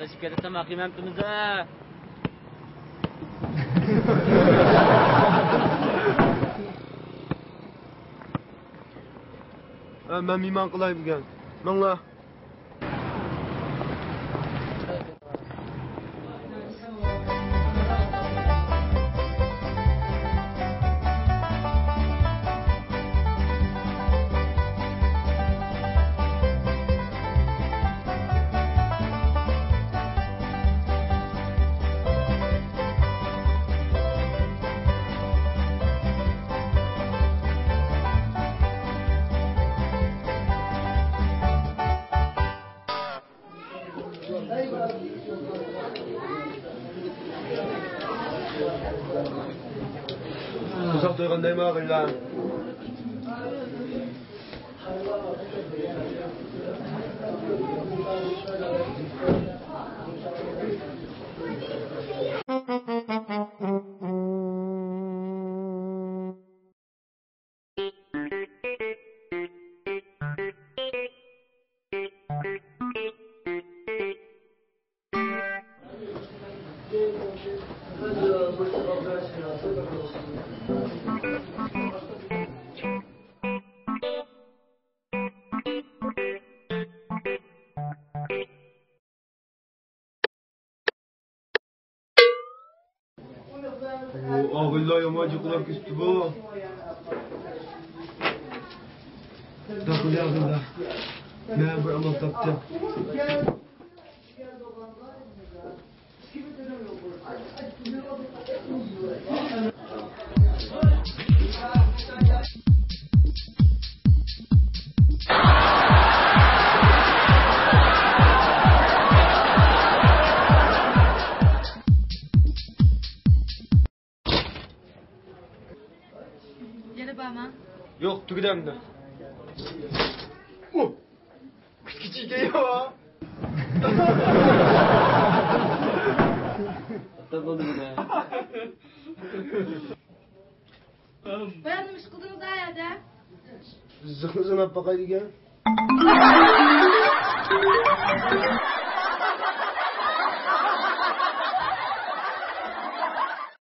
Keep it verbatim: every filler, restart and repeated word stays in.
ئاداشىپ كەتتى، تاماق يېمەپتىمىز-ە. ھە، مەن مېھمان قىلاي بۈگۈن. ماڭلا. ئۇزاق تويغان دەيمۇ، ئاغىنىلەر؟ ئاغىنىلەر يامان جىقلاپ كېتىپتۇ بۇ. مەن بىر ئامال تاپتىم. يەنە بارما؟ يوق، تۈگىدى ئەمدى. ئۇ! كۈتكۈچى ئىكەن يا. بايام نېمە ئىش قىلدىڭىز ئا يەردە؟ زىخنى سىناپ باقاي دېگەن.